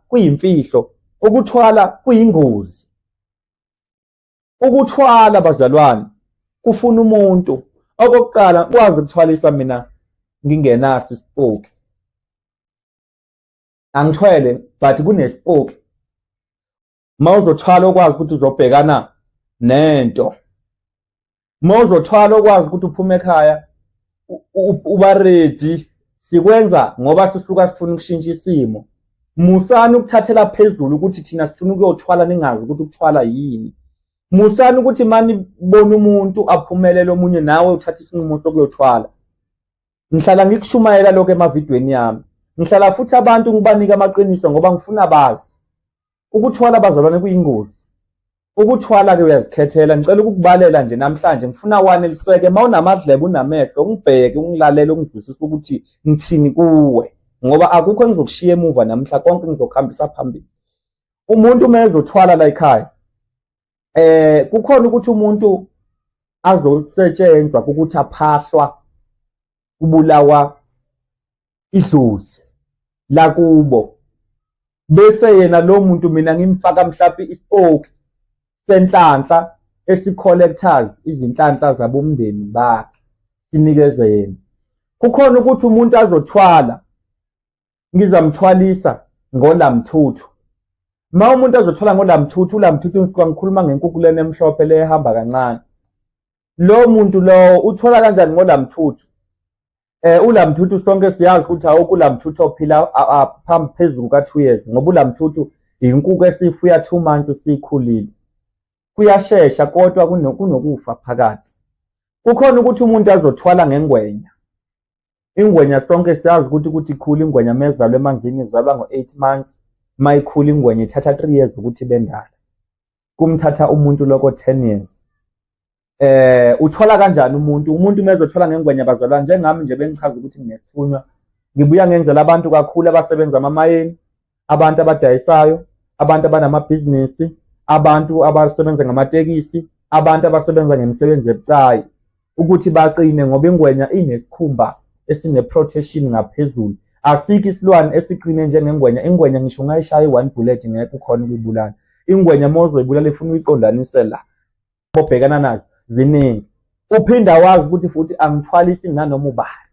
kuyimfihlo, ukuthwala kuyingozi. Ukuthwala bazalwane kufuna umuntu okokuqala kwazi ukuthwalisa mina ngingenaso isipoki. Angithwele but kunesipoki. Uma uzothwala okwazi ukuthi uzobhekana nento. Uma uzothwala okwazi ukuthi uphume ekhaya uba ready sikwenza ngoba sisuka sifuna ukushintsha isimo. Musani ukuthathela phezulu ukuthi thina sifuna ukuyothwala ningazi ukuthi ukuthwala yini. Musani ukuthi manibona umuntu aphumelele omunye nawe uthatha isinqumo sokuyothwala. Ngihlala ngikushumayela lokho emavidweni yami. Ngihlala futhi abantu ngibanike amaqiniso ngoba ngifuna bazi. Ukuthwala abazalwane kuyingozi. Ukuthwala-ke uyazikhethela. Ngicela ukukubalela nje namhlanje ngifuna waneliseke uma unamadlebe unamehlo ungibheke ungilalele ungizwisise ukuthi ngithini kuwe ngoba akukho engizokushiya emuva namhla konke ngizokuhambisa phambili. Umuntu uma ezothwala la ekhaya kukhona ukuthi umuntu azosetshenzwa ukuthi aphahlwa kubulawa idlozi lakubo bese yena lo muntu mina ngimfaka mhlawumbe isipoki senhlanhla esi-collectors izinhlanhla zabomndeni bakhe sinikeze yena. Kukhona ukuthi umuntu azothwala ngizamthwalisa ngolamthuthu. Uma umuntu azothwala ngolamthuthu, ulamthuthu ngisuka ngikhuluma ngenkukhu lena emhlophe le ehamba kancane. Lo muntu lowo uthola kanjani ngolamthuthu? Ulamthuthu sonke siyazi ukuthi awukho ulamthuthu ophila phambi phezulu ka-2 years ngoba ulamthuthu inkukhu esifuya 2 months sikhulile. Kuyashesha kodwa kunokufa phakathi. Kukhona ukuthi umuntu azothwala ngengwenya. Ingwenya sonke siyazi ukuthi ikhula ingwenya mezalwa emanzini izalwa ngo-8 months, uma ikhula ingwenya ithatha 3 years ukuthi ibe ndala. Kumthatha umuntu lokho 10 years. Uthola kanjani umuntu? Umuntu uma ezothola ngengwenya bazalwane njengami nje bengichaza ukuthi nginesithunywa. Ngibuya ngenzela abantu kakhulu abasebenza amamayeni, abantu abadayisayo, abantu abanamabhizinisi, abantu abasebenza ngamatekisi, abantu abasebenza ngemisebenzi ebucayi ukuthi baqine ngoba ingwenya inesikhumba esine-protection ngaphezulu. Asikho isilwane esiqine njengengwenya. Ingwenya ngisho ungayishaya i-one bullet ngeke ukhone ukuyibulala. Ingwenya uma uzoyibulala ifuna uyiqondanise la. Obhekana nazo ziningi. Uphinda wazi ukuthi futhi angithwalisi nanoma ubani.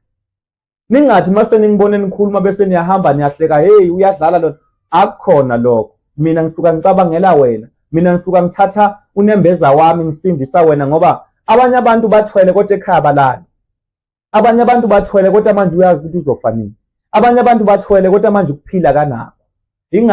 Ningathi mase ningibone nikhuluma bese niyahamba niyahleka, hey uyadlala lona. Akukhona lokho. Mina ngisuka ngicabangela wena. Mina ngisuka ngithatha unembeza wami ngisindisa wena ngoba abanye abantu bathwele kodwa ekhaya balali. Abanye abantu bathwele kodwa manje uyazi ukuthi uzofa nini. Abanye abantu bathwele kodwa manje ukuphila kanakho.